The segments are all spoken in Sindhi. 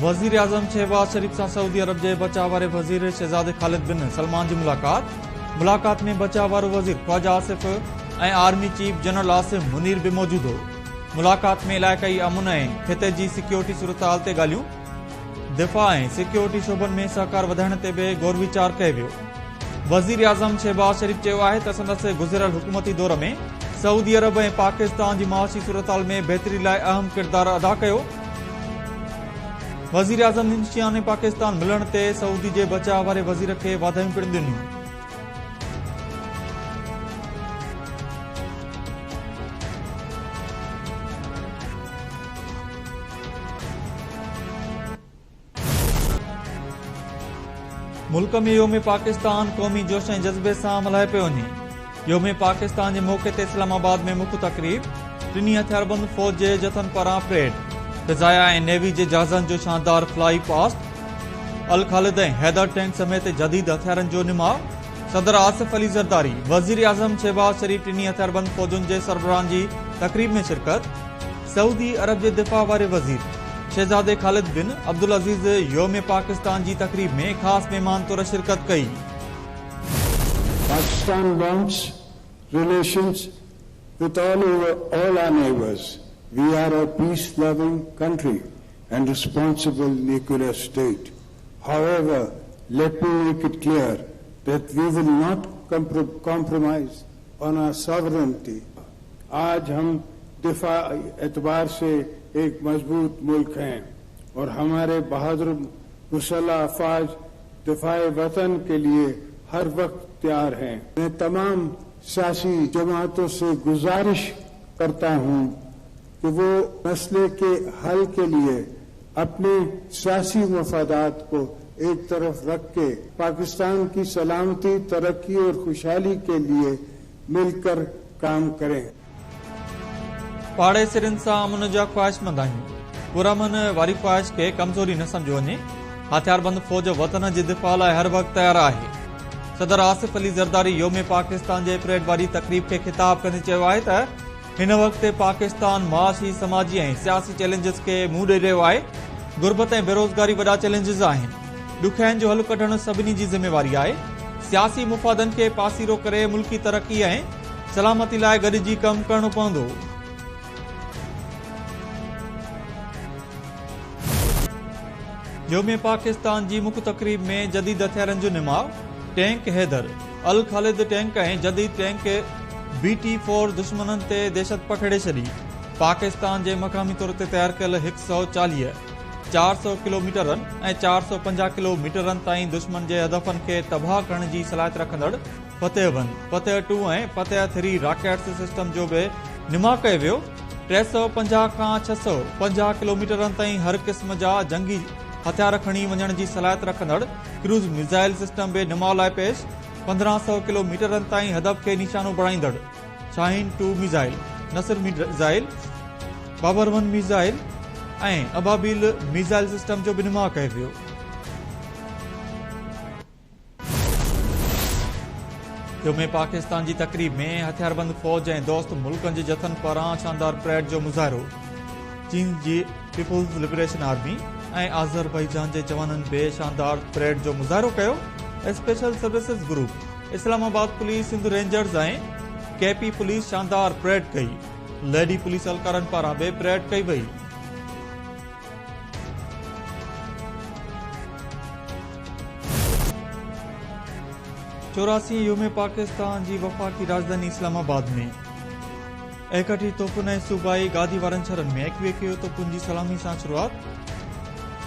وزيراعظم شهباز شريف سان سعودي عرب جي بچاء واري وزير شهزادي خالد بن سلمان جي ملاقات، ملاقات ۾ بچاء وارو وزير Khawaja Asif ۽ army chief general Asim Munir به موجود هو. ملاقات ۾ علائقائي امن ۽ خطي جي سيڪيورٽي صورتحال تي ڳالهيون، دفاع ۽ سيڪيورٽي شعبن ۾ سهڪار وڌائڻ تي به غور ويچار ڪيو ويو. وزيراعظم شهباز شريف چيو آهي ته سندس گذريل حڪومتي دور ۾ سعودي عرب ۽ پاڪستان جي معاشي صورتحال ۾ بهتري لاء اهم ڪردار ادا ڪيو. وزيراعظم نشان پاڪستان ملڻ تي سعودي جي بچاء واري وزير کي واڌايون پڻ ڏنيون. ملڪ ۾ يوم پاڪستان قومي جوش ۽ جذبي سان ملهايو پيو وڃي. يوم پاڪستان جي موقعي تي اسلام آباد ۾ مک تقريب، ٽنهي هٿياربند فوج جي جٿن پاران پريڊ، فضائيه ۽ نيوي جي جهازن جو شاندار fly past, Al Khalid ۽ Haider tank سميت جديد هٿيارن جو نماء، صدر آصف علي زرداري، وزيراعظم شهباز شريف ٽنهي هٿياربند فوجن جي سربراهن جي تقريب ۾ شرڪت، سعودي عرب جي دفاع واري وزير شهزادي خالد بن عبدالعزيز يوم پاڪستان جي تقريب ۾ خاص مهمان طور شرڪت ڪئي. Pakistan wants relations with all all our neighbours, we are a peace loving country and responsible nuclear state. However, let me make it clear that we will not compromise on our sovereignty. आज हम दिफाई एतबार से एक मजबूत मुल्क हैं और हमारे बहादुर मुसल्ह अफवाज दिफाए वतन के लिए हर वक्त तैयार हैं। मैं तमाम सियासी जमातों से गुजारिश करता हूं कि वो मसले के हल के लिए अपने सियासी मफादात को एक तरफ रख के पाकिस्तान की सलामती, तरक्की और खुशहाली के लिए मिलकर काम करें. پاڙيسرين سان امن جا خواهشمند آهيون، پرامن واري خواهش کي ڪمزوري نه سمجهيو وڃي، هٿياربند فوج وطن جي دفاع لاء هر وقت تيار آهي. صدر آصف علي زرداري يوم پاڪستان جي پريڊ واري تقريب کي خطاب ڪندي چيو آهي ته هن وقت پاڪستان معاشي، سماجي ۽ سياسي چئلينجز کي منهن ڏئي رهيو آهي، غربت ۽ بيروزگاري وڏا چئلينجز آهن، ڏکيائين جو حل ڪڍڻ سڀني جي ذميواري آهي، سياسي مفادن کي پاسيرو ڪري ملڪي ترقي ۽ سلامتي لاء گڏجي ڪم ڪرڻو پوندو. يوم پاڪستان جي مک تقريب ۾ جديد هٿيارن جو نماء، ٽينڪ حيدر، الخالد ٽينڪ ۽ جديد ٽينڪ بي ٽي فور دشمنن تي دهشت پکيڙي ڇڏي، پاڪستان جي مقامي طور تي تيار ڪيل هڪ سئو 40، 400 ڪلو ميٽرن ۽ 450 ڪلو ميٽرن تائين دشمن جي هدفن کي تباهه ڪرڻ جي صلاحيت رکندڙ Fateh one, Fateh two ۽ Fateh three rockets system جو به نماء ڪيو ويو، 350 کان 650 ڪلو ميٽرن تائين هر قسم جا جنگي هٿيار کڻي وڃڻ جي صلاحيت رکندڙ ڪروز ميزائل سسٽم به نماء لاء پيش، 1500 ڪلو ميٽرن تائين هدف کي نشانو بڻائيندڙ Shaheen two missile, Nasr missile, Babur one missile ۽ Ababeel missile system جو به نماء ڪيو ويو. يوم پاڪستان جي تقريب ۾ هٿياربند فوج ۽ دوست ملڪن جي جٿن پاران شاندار پريڊ جو مظاهرو، چين جي پيپلز لبريشن آرمي ۽ آذربائيجان جي جوانن به شاندار پريڊ جو مظاهرو ڪيو، special services group, Islamabad police, Sindh rangers ۽ K P police شاندار پريڊ ڪئي، ليڊي پوليس اهلڪارن پاران به پريڊ ڪئي وئي. 84 يوم پاڪستان جي وفاقي راڄڌاني اسلام آباد ۾ 61 توپن ۽ صوبائي گادي وارن شهرن ۾ 21 توپن جي سلامي سان شروعات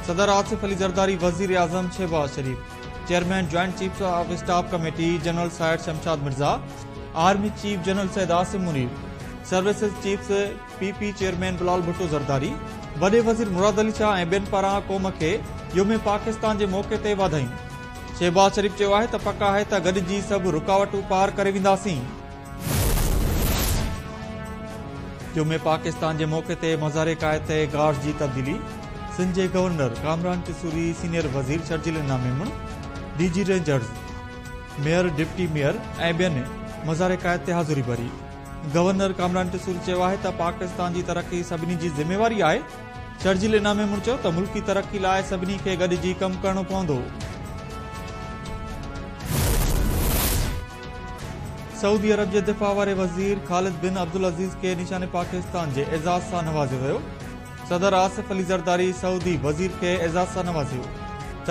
صدر آصف علي زرداري وزيراعظم Shehbaz Sharif chairman joint chiefs of staff committee general Syed Shamshad Mirza army chief general Syed Asim Munir services chiefs P P chairman Bilawal Bhutto Zardari, وڏي وزير مراد علي شاهه ۽ ٻين پاران قوم کي يوم پاڪستان جي موقعي تي واڌايون. شهباز شريف چيو آهي ته پڪ آهي ته گڏجي سڀ رڪاوٽون پار ڪري وينداسين. يوم پاڪستان جي موقعي تي مزار قائد تي گارڊز جي تبديلي، سنڌ جي گورنر ڪامران ٽيسوري، سينيئر وزير Sharjeel Inam Memon, D G rangers, mayor, deputy mayor ۽ ٻين مزار قائد تي حاضري ڀري. گورنر ڪامران ٽيسوري چيو آهي ته پاڪستان جي ترقي سڀني جي ذميواري آهي. شرجيل انعام ميمڻ چيو ته ملڪي ترقي لاء سڀني کي گڏجي ڪم ڪرڻو پوندو. سعودي عرب جي دفاع واري وزير خالد بن عبدالعزيز کي نشان پاڪستان جي اعزاز سان نوازيو ويو. صدر آصف علي زرداري سعودي وزير کي اعزاز سان نوازيو.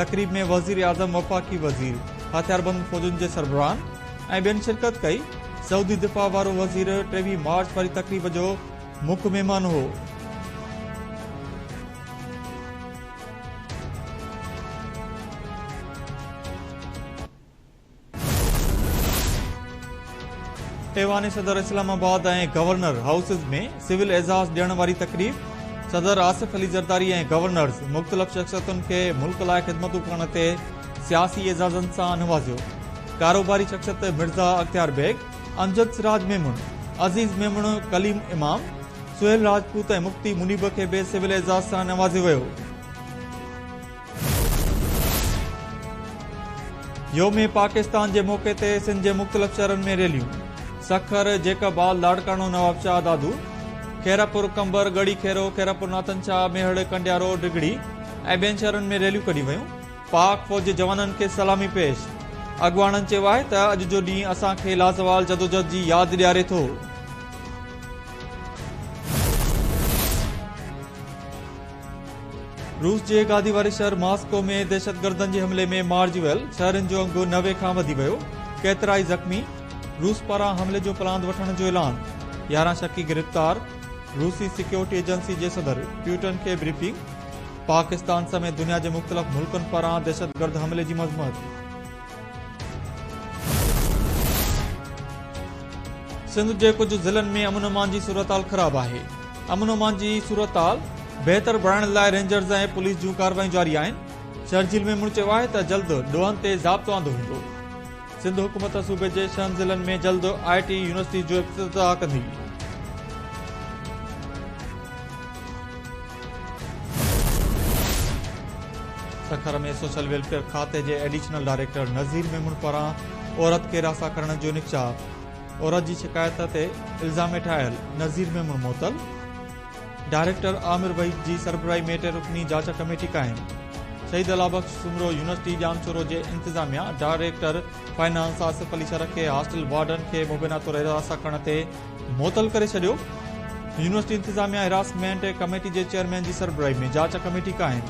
تقريب ۾ وزيراعظم، وفاقي وزير، هٿياربند فوجن جي سربراهن ۽ ٻين شرڪت ڪئي. سعودي دفاع وارو وزير 23 مارچ واري تقريب جو مک مهمان هو. ايوان صدر اسلام آباد ۽ گورنر هائوسز ۾ سول اعزاز ڏيڻ واري تقريب، صدر آصف علي زرداري ۽ گورنرز مختلف شخصيتن کي ملڪ لاء خدمتون ڪرڻ تي سياسي اعزازن سان نوازيو. ڪاروباري شخصيت مرزا اختيار بيگ، امجد سراج ميمڻ، عزيز ميمڻ، ڪليم امام، سهيل راجپوت ۽ مفتي منيب کي به سول اعزاز سان نوازيو ويو. يوم پاڪستان جي موقعي تي سنڌ جي مختلف شهرن ۾ ريليون، سکر، جيڪب آباد، لاڙڪاڻو، نوابشاهه، دادو، خيرپور، قمبر، ڳڙهي خيرو، خيرپور ناٿن شاهه، ميهڙ، ڪنڊيارو، ڊگهڙي ۽ ٻين شهرن ۾ ريليون ڪڍيون ويون، پاڪ فوج جي جوانن کي سلامي پيش، اڳواڻن چيو آهي ته اڄ جو ڏينهن اسان کي لازوال جدوجهد جي ياد ڏياري ٿو. روس جي گادي واري شهر ماسڪو ۾ دهشتگردن جي حملي ۾ مارجي ويل شهرين جو انگ 90 کان وڌي ويو، ڪيترائي زخمي، روس پاران حملي جو پلاند وٺڻ جو اعلان، 11 شڪي گرفتار، روسي سيڪيورٽي ايجنسي جي صدر پيوٽن کي بريفنگ، پاڪستان سميت دنيا جي مختلف ملڪن پاران دهشتگرد حملي جي مذمت. سنڌ جي ڪجهه ضلعن ۾ امن امان جي صورتحال خراب آهي، امن امان جي صورتحال بهتر بڻائڻ لاء رينجرز ۽ پوليس جون ڪارروايون جاري آهن، شرجيل ميمڻ چيو آهي ته جلد ڏوهن تي ضابطو آندو ويندو، سنڌ حڪومت صوبي جي ڇهن ضلعن ۾ جلد آء ٽي يونيورسٽي جو افتتاح ڪندي. سکر ۾ سوشل ويلفيئر کاتي جي ايڊيشنل ڊائريڪٽر نذير ميمڻ پاران عورت کي هراسان ڪرڻ جو انڪشاف، عورت جي شڪايت تي الزام هيٺ آيل نذير ميمڻ معطل، ڊائريڪٽر عامر وحيد جي سربراهي ۾ ٽي رڪني جاچ ڪميٽي قائم، شهيد الله بخش سومرو يونيورسٽي ڄامشورو جي انتظاميا ڊائريڪٽر فنانس آصف علي شر کي هاسٽل وارڊن کي مبينا طور هراسان ڪرڻ تي معطل ڪري ڇڏيو، يونيورسٽي انتظاميا هراسمينٽ ڪميٽي جي چيئرمين جي سربراهي ۾ جاچ ڪميٽي قائم.